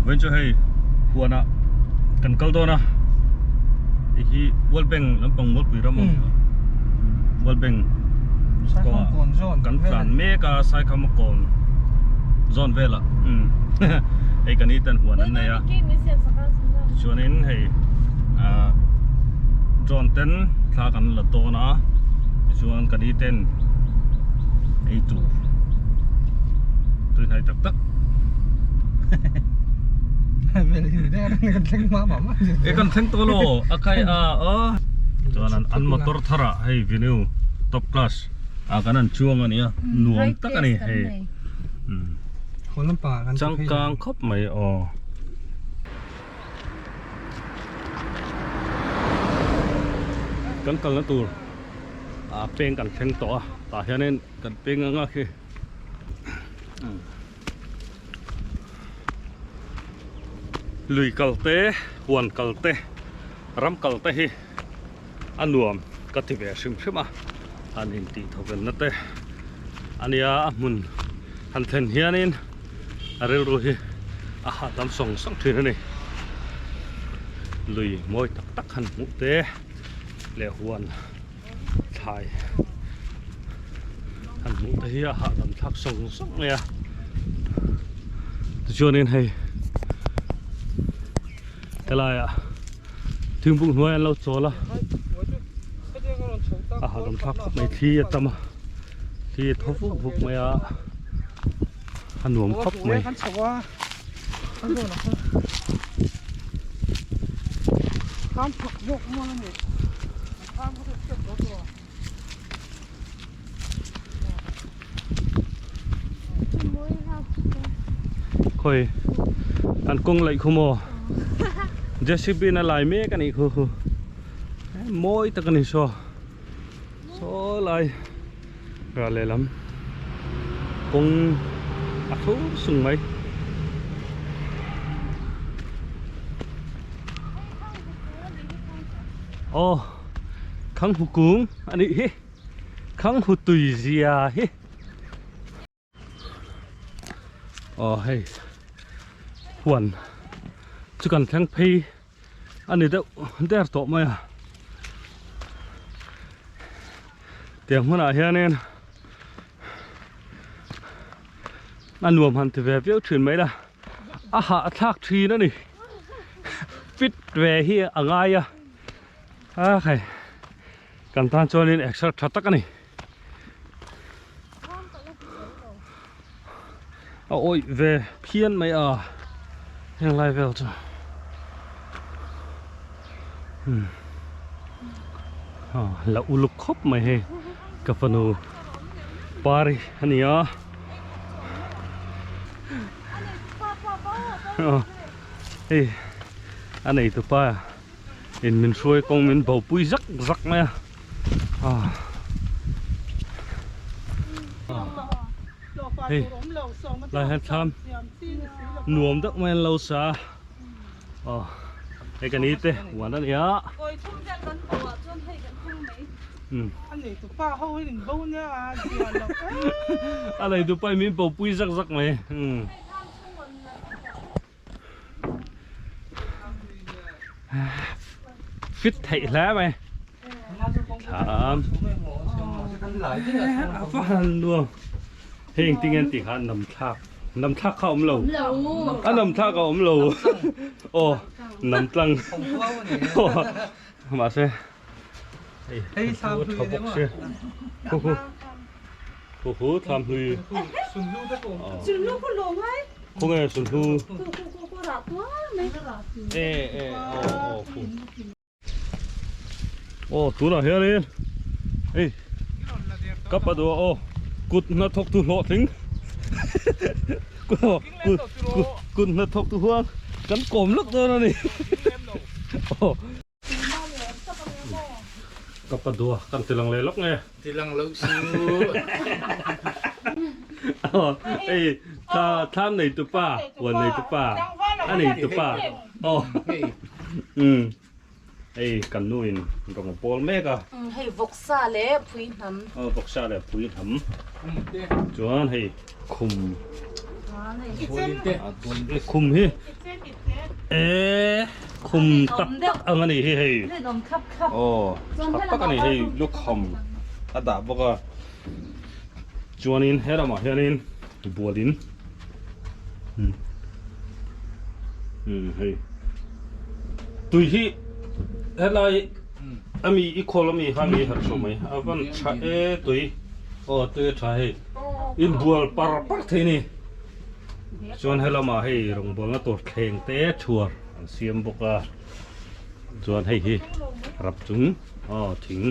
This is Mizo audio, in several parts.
Vawiin chu hei huanah kan kal dawn a hei hi World Bank lampang Mualpui ram ang World Bank kawngah kan tlan mek a Saikhama kawn zawn velah hei ka ni ten huan an nei a tichuanin hei ah drone ten thla kan la dawn a tichuan ka ni ten ei tur tuihnai tak tak e kan thleng tawh lo a kai a aw chuan an an motor thar ah hei venue top class ah kan han chuang a nia nuam tak a ni hei changkang khawp mai aw. Kan kalna tur ah peng kan thleng tawh a tah hianin kan peng anga khi lui kal te huan kal te ram kal te hi a nuam ka ti ve hrim hrim a han intih thawvenna te ania a hmun han thlen hianin a rilru hi a hahdam sawng sawng thin a ni lui mawi tak tak han hmuh te leh huan thlai han hmuh te hi a hahdam thlak sawng sawng mai a tichuanin hei helaiah thingpuk hnuai an lo chawl a a hahdam thlak khawp mai thli a tam a thli a thaw vuk vuk mai a a nuam khawp mai. Khawi an kawng laih khu maw JCB in a lai mek a nih khu khu mawi tak a ni saw saw lai ral lehlam kawng a thlur sung mai. Aw khang hu kung a nih hi khang hu tui zia hi aw hei huan chu kan thleng phei a ni deuh der tawh mai a tiang hmunah hianin a nuam han ti ve viau thin mai la a hahthlak thin a ni fit ve hi a ngai a a khai kan tan chuanin exer tha tak a ni a awih ve phian mai a heng lai vel chu la uluk khawp mai hei ka fanu pari a ni a hei a nei tupa in min hruai kawng min bo pui zak zak mai a hei lai hian thlam nuam deuh mai an lo sa a hei ka ni te huan a nia a nei tupa in min bo pui zak zak mai. Fit theih hle mai thlam a va han nuam hei engtin nge an tih kha nam thlak nam thlak kha a awm lo a nam thlak a awm lo aw nam tlang mahse hei a tha bawk sia khu khu khu khu thlam hlui khawnge sunhlu e e aw aw khu aw tunah hianin hei ka pa duh aw kut hnathawk tu hlawhtling kut hnathawk tu huan kan kawm lawk dawn a ni aw. Ka pa dua kan ti lang leh lawk nge? Ti lang lo su. Ei thla thlam nei tu pa, huan nei tu pa, a nei tu pa. Aw. Um. Ei kan nu in rawng a pawl mek a. Hei vawksa leh phui hnam. Aw vawksa leh phui hnam. Chuan hei khum. Khum hi. E khum tak tak ang a nih hi hei aw tha tak a ni hei lukham a dah bawk a chuanin he lamah hianin bualin umm hei tui hi helai ami i khawl ami kha mi harh tawh mai a van tha e tui aw tui a tha hei inbual par par thei a ni. Chuan helamah hei rawngbawlna tur thleng te chhuar an siam bawk a chuan hei hi rap chung aw thing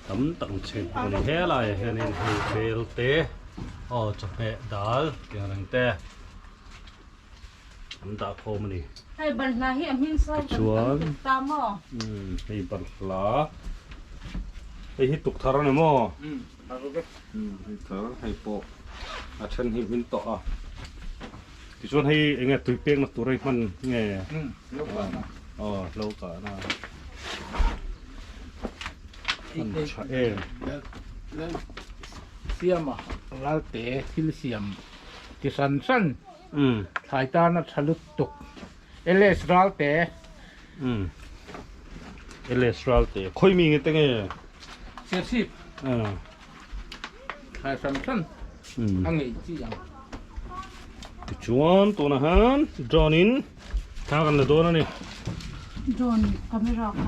tam tak an chhek bawk a ni helaiah hianin hei bel te aw chawhmeh dal tih ang reng te an dah khawm a ni. Hei balhla hi a hming sawi kan tam ta maw? Umm hei balhla hei hi tukthar a ni maw? Umm hei thar hei pawh a then hi hmin tawh a tichuan hei eng nge tui pekna tur hei hman nge aw hlo kahna hman tha em siama ralte thil siam ti hran hran thlai tana tha lutuk ls ralte umm ls ralte khawi mi nge te nge Serchhip thlai hran hran a ngei chi ang. Tichuan tunah hian drone in thla kan la dawn a ni. Drone camera kha.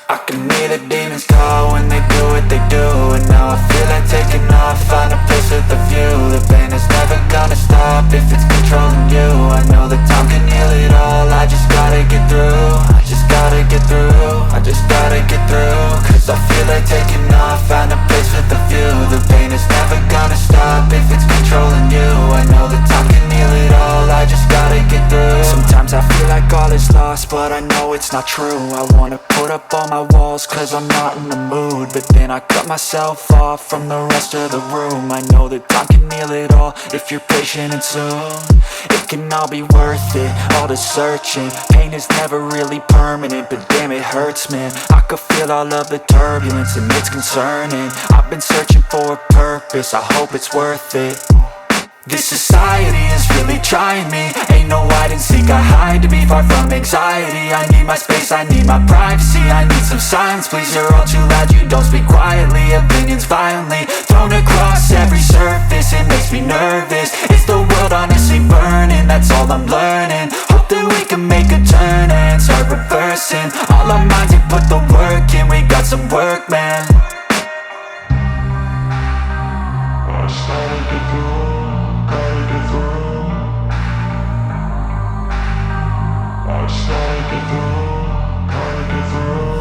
I can hear the demons call when they do what they do And now I feel like taking off, find a place with a view The pain is never gonna stop if it's controlling you I know that time can heal it all, I just gotta get through I just gotta get through, I just gotta get through Cause I feel like taking off, find a place with a view The pain is never gonna stop if it's controlling you I know that time can heal it all, I just gotta get through Sometimes I feel like all is lost, but I know it's not true I wanna put up all my walls cause I'm not in the mood But then I cut myself off from the rest of the room I know that time can heal it all if you're patient and soon It can all be worth it, all the searching Pain is never really permanent, but damn it hurts man I could feel all of the turbulence and it's concerning I've been searching for a purpose, I hope it's worth it This society is really trying me Ain't no hide and seek, I hide to be far from anxiety I need my space, I need my privacy I need some silence, please, you're all too loud You don't speak quietly, opinions violently Thrown across every surface, it makes me nervous Is the world honestly burning? That's all I'm learning Hope that we can make a turn and start reversing All our minds and put the work in, we got some work, man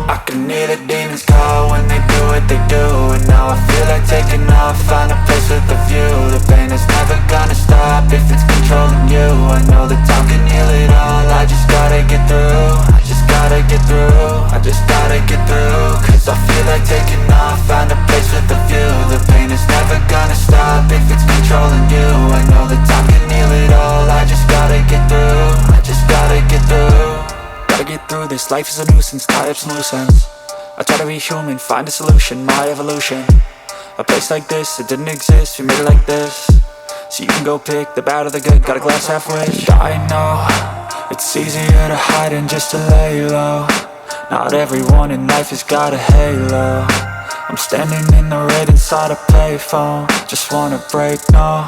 I can hear the demons call when they do what they do And now I feel like taking off, find a place with a view The pain is never gonna stop if it's controlling you I know that time can heal it all, I just gotta get through I just gotta get through, I just gotta get through Cause I feel like taking off, find a place with a view The pain is never gonna stop if it's controlling you I know that time can heal it all, I just gotta get through I just gotta get through Gotta get through this, life is a nuisance, tie up some loose ends I try to be human, find a solution, my evolution A place like this, it didn't exist, we made it like this So you can go pick the bad or the good, got a glass halfway I know, it's easier to hide than just to lay low Not everyone in life has got a halo I'm standing in the red inside a payphone Just wanna break, no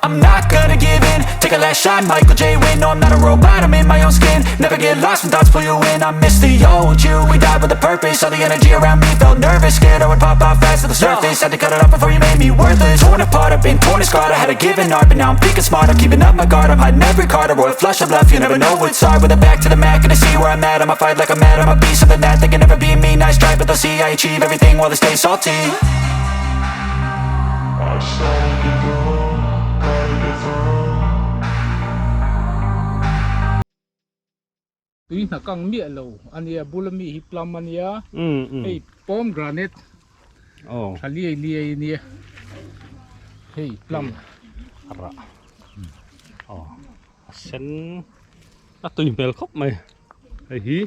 I'm not gonna give in Take a last shot, Michael J. Win No, I'm not a robot, I'm in my own skin Never get lost when thoughts pull you in I miss the old you, we died with a purpose All the energy around me felt nervous Scared I would pop out fast to the surface Had to cut it off before you made me worthless Torn apart, I've been torn and scarred I had a given art, but now I'm thinking smart I'm keeping up my guard, I'm hiding every card A royal flush of love, you never know what's hard With a back to the mat, gonna see where I'm at I'ma fight like I'm mad, I'ma be something that They can never be me, nice try, but they'll see I achieve everything while they stay salty Tui hna kang miah lo a nia bula mi hi plum a nia hei pomegranate tha liai liai a nia hei plum rah a sen a tui hmel khawp mai hei hi.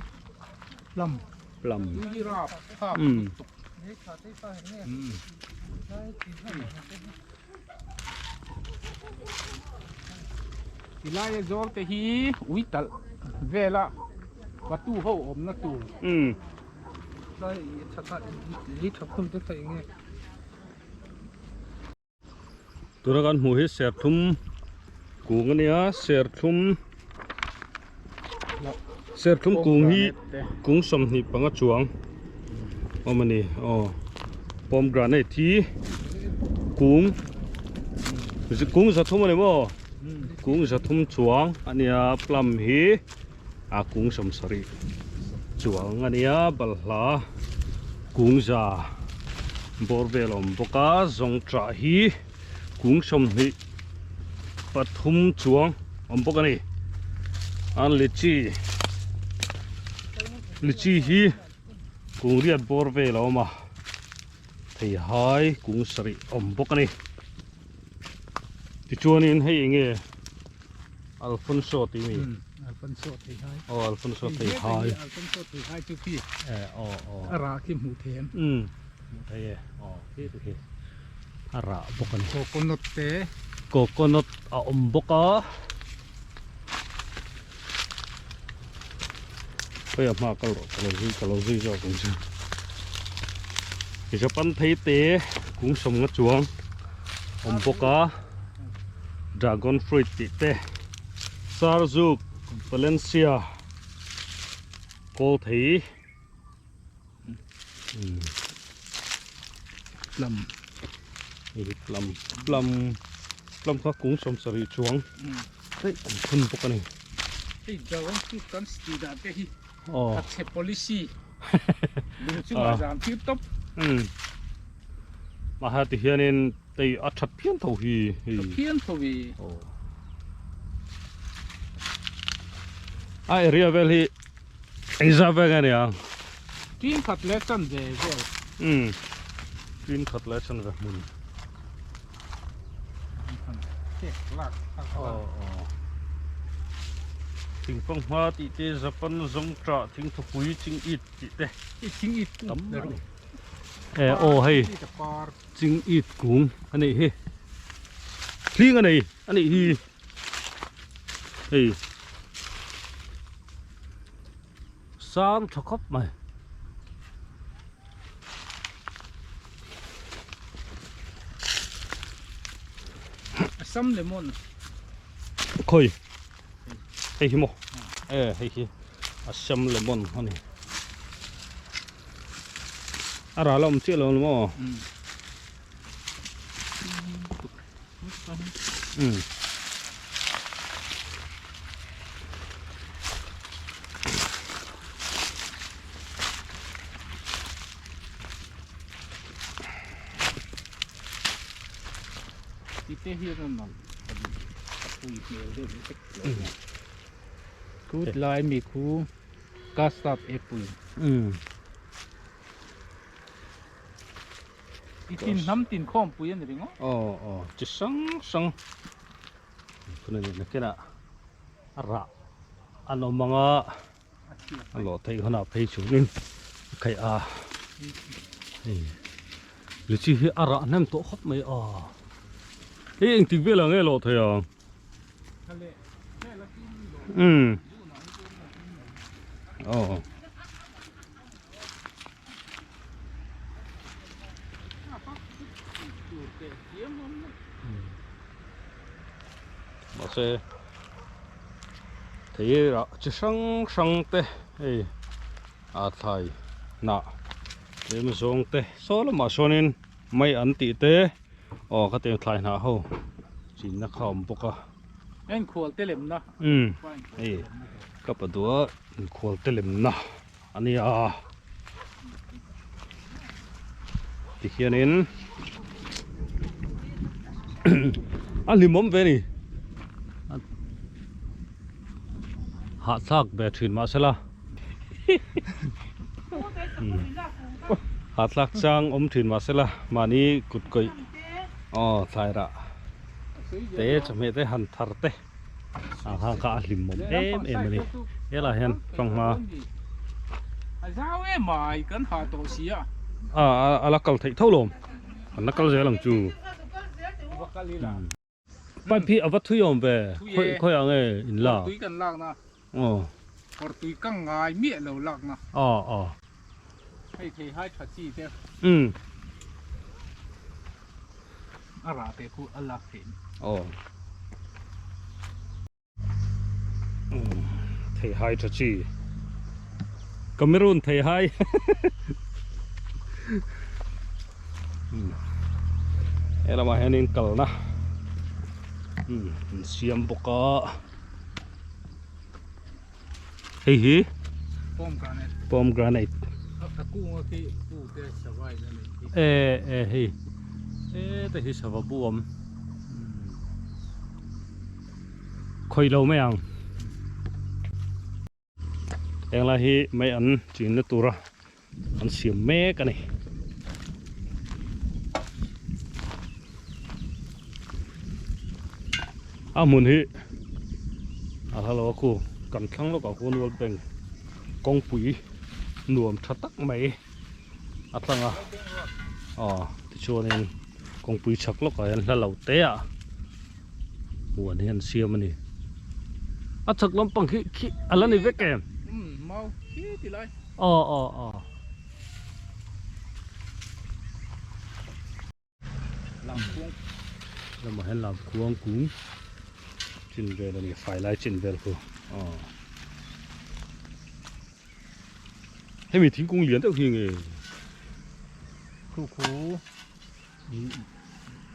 Plum. Plum. Um. Tilaia zawl te hi ui talh vela patu ho awmna tur. Um. Tuna kan hmuh hi serthlum kung a nia serthlum serthlum kung hi kung sawmhnih panga chuang awm a ni aw pomegranate hi kung kung zathum a ni maw kung zathum chuang a nia plum hi a kung sawmsarih chuang a nia balhla kung za bawr vel a awm bawk a zawng ṭah hi kung sawmhnih pathum chuang a awm bawk a ni an lichi lichi hi kung riat bawr vel a awm a theihai kung sarih a awm bawk a ni tichuanin hei eng nge. Alfonso tih mi. Alfonso thei hai. Aw Alfonso thei hai. Alfonso thei hai chu khi. Eh aw aw. A rah khi hmuh thei em? Hmuh thei e. Aw khi te khi. A rah bawk a ni. Coconut te. Coconut a awm bawk a. Hei a hma kal rawh ka lo zui ka lo zui zawk ang che. Japan thei te kung sawm nga chuang awm bawk a. Dragon fruit tih te Sarzuk Valencia kawl thei Plum hei hi plum plum plum kha kung sawm sarih chuang daih an phun bawk a ni. Hei dragon fruit kan tih dan te hi khat chhe policy lung chungah zam tir tawp. Mahse ti hianin Tei a that phian tho hi hei. Tha phian tho hi. Aw. A area vel hi engzah vel nge nia? Tin khat leh chan ve vel. Um. Tin khat leh chan ve hmun. Aw aw. Thingpang hma tih te Japan zawng ṭah thingthupui ching it tih te. I thing it tam a ni. E aw hei. Ching it kung a nih hi hling a nei a nih hi hei sang tha khawp mai. Assam lemon khawi hei hi maw e hei hi Assam lemon a ni. A ral a awm chiah lo maw? Um. Tite hian a nalh a pui hmel deuh vek lo. Good lai mi khu. Custard apple. Um. I tin hnam tin khawmpui a ni ringawt. Aw aw chi hrang hrang phun a ni nakinah a rah an awm ang a a lawh theih hunah phei chuanin a khaih a hei lichi hi a rah hnem tawh khawp mai a hei engtik velah nge lawh theih ang. Um aw mahse thei rah chi hrang hrang te hei a thlai hnah tlem zawng te saw lamah sawn in mai an tih te. Aw khatiang thlai hnah ho chinna kha a awm bawk a. Inkhual te lemna. Umm hei ka pa duh a inkhual te lemna a nia tikhianin a hlimawm ve a ni hahthlak ve thin mahsela. Hahthlak chang awm thin mahsela mahni kut kawih aw thlai rah te chawhmeh te han thar te ang kha kha a hlimawm em em a ni helaiah hian fanghma A zau em mai kan ha tawh si a. A a la kal theih tho lawm. Kan la kal zel ang chu. Va kal ila. Pipe hi a va thui awm ve. Khawi khawi ah nge in la? Kawrtui kan lak na. Aw. Kawrtui ka ngai miah lo lak na. Aw aw. Hei thei hai tha chi te. Umm. A rah te khu a lak theih. Aw. Theihai tha chi Cameroon theihai he lamah hianin kalna an siam bawk a hei hi pomegranate e e hei heta hi sava bu a awm. Khawi lo mai ang. Heng lai hi mei an chin na tura an siam mek a ni. A hmun hi a hla lo a khu kan thlang lawkah khuan World Bank kawngpui nuam tha tak mai a tlang a aw tichuanin kawngpui chhak lawkah hian hla lo te ah. Huan hi an siam a ni. A chhak lampang khi khi a la ni vek em? Umm mau khi ti lai. Aw aw aw. Lamkhuang. Lamah hian lamkhuang kung chin vel a ni fai lai chin vel khu. Aw. Hemi thingkung lian deuh hi nge? Khu khu.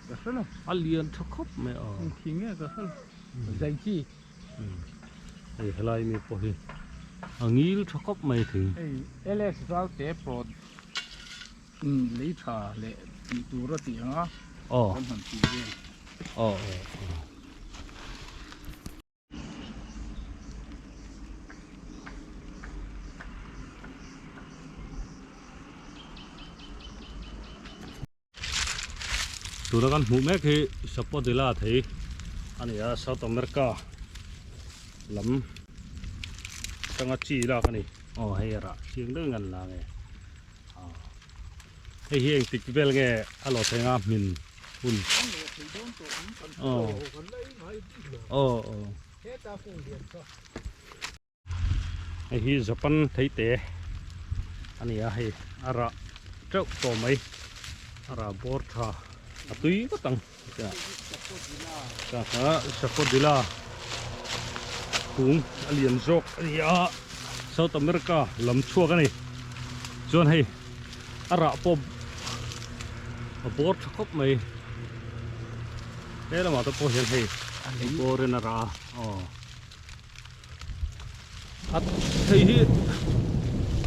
Ka hre lo. A lian tha khawp mai a. Eng khi nge ka hre lo. Zai chi. Hei helai mi pawh hi a ngil tha khawp mai thing. Hei LS Valte prod lei tha leh tih tur a tih ang a. Aw. Kan han tih vel. Aw aw aw. Tuna kan hmuh mek hi Sapodilla thei a ni a, South America lam atanga chi lak a ni. Aw hei a rah chiang deuhin kan la nge. Hei hi engtik vel nge a lo thleng a hmin hun. Aw aw aw. Hei hi Japan theite a ni a hei a rah teuh tawh mai a rah bawr tha a tui vak ang Sapodilla kung a lian zawk a ni a South America lam chhuak a ni chuan hei a rah pawh a bawr tha khawp mai he lamah te pawh hian hei a bawrin a rah a aw. A thei hi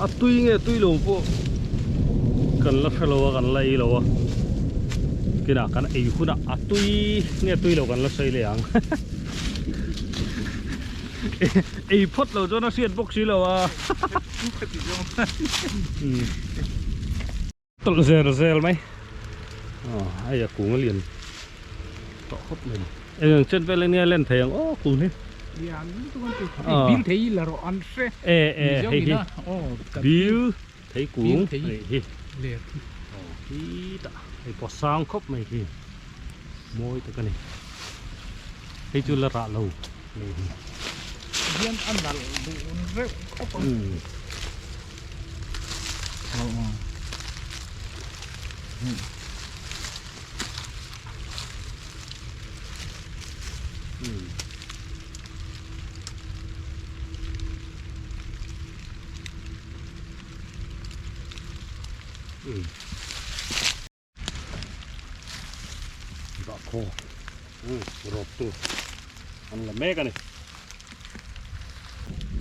a tui nge tui lo pawh kan la hre lo a kan la ei lo a kinah kan ei hunah a tui nge tui lo kan la sawi leh ang ei phawt lo chuan a hriat bawk si lo a Tawlh zel zel mai aw hei a kung a lian tawh khawp mai eng ang chen vel enge a len thei ang aw kung hi lian lutuk an ti bil thei la rawh an hre e e hei hi bil thei kung anih hi aw hi tah hei pawh sang khawp mai hi mawi tak a ni hei chu la rah lo anih hi hian a nalh duh reuh khawp ang. Bahkhaw rawp tur an la mek a ni.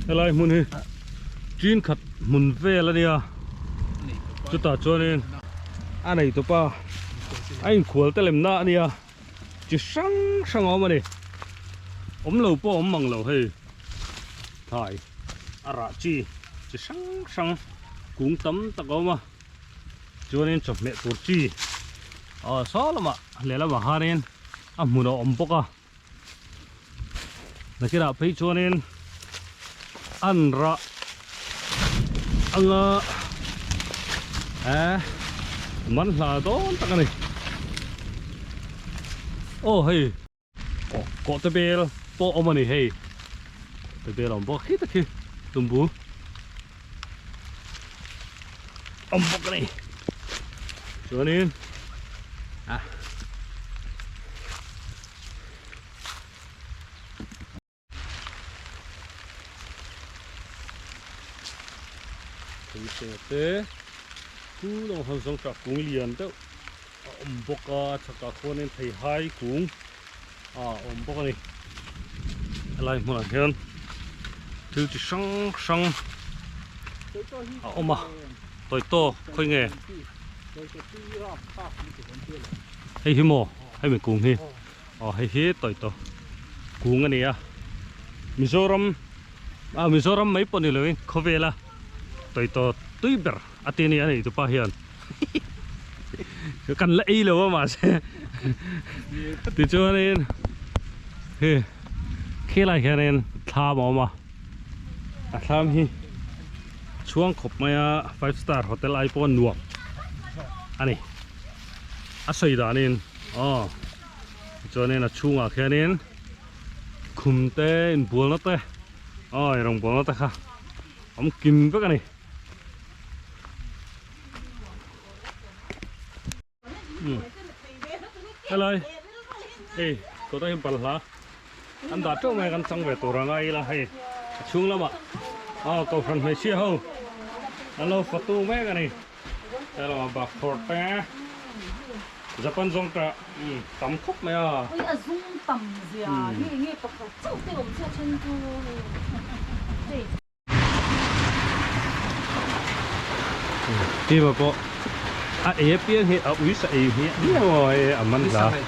Helai hmun hi chin khat hmun vel a nia chutah chuanin a nei tawp a a inkhual te lem na a nia chi hrang hrang a awm a ni awm lo pawh a awm mang lo hei thai a rah chi chi hrang hrang kung tam tak a awm a. Chuanin chawhmeh tur chi aw saw lamah lehlamah khanin a hmun a awm bawk a nakinah phei chuanin an rah anga eh man hla dawn tak a ni aw hei aw kawhte bel pawh awm a ni hei te bel a awm bawk khi tak hi tumbu awm bawk a ni chuanin ah Thei te chu lawng han zawng tah kung lian deuh a awm bawk a chhakah khuanin theihai kung a awm bawk a ni helai hmunah hian thil chi hrang hrang a awm a tawitaw khawi nge hei hi maw hemi kung hi. Aw hei hi tawitaw kung a ni a Mizoram ah Mizoram mai pawh ni lovin khawvela tawitaw tui ber a ti a ni a nei tupa hian kan la ei lo a mahse tichuanin hei khilai hianin thlam a awm a a thlam hi chhuang khawp mai a five star hotel ai pawh nuam a ni a sawi danin. Aw chuanin a chhungah khianin khum te inbualna te aw rawngbawlna te kha awm kim vek a ni. Helai hei kawtah hian balhla an dah teuh mai a kan chang ve tur a ngai ila hei a chhung lamah aw kohhran hmeichhia ho an lo fatu mek a ni. Hello bak thawr te Japan zawng ta tam khawp mai a. Ui a zum tam zia hi enge pakhat chauh te awm sia then chu hei. Tiva pawh a ei apiang hi a ui sa ei hmiah hmiah maw hei a man hla. Hei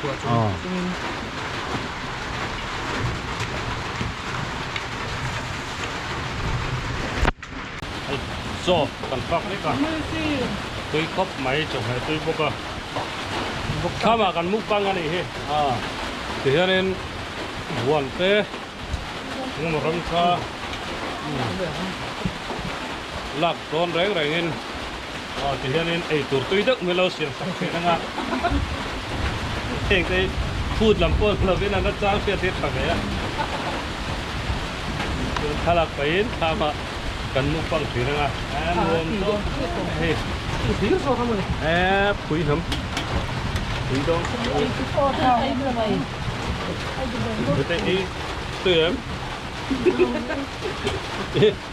chaw kan fak mek a tui khawp mai chawhmeh tui bawk a thlamah kan mukbang a nih hi tihianin huan te engemaw ram kha lak dawn reng rengin tihianin eitur tui deuh mai lo siam sak thin anga heng te hi food lam pawh ni lovin an chang hriat hi a tha ve a. Thlalak pahin thlamah kan mukbang thin anga nuam tawk hei phui hnam phui dawng te ei tui em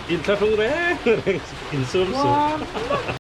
inthlahrung reng reng insum suh.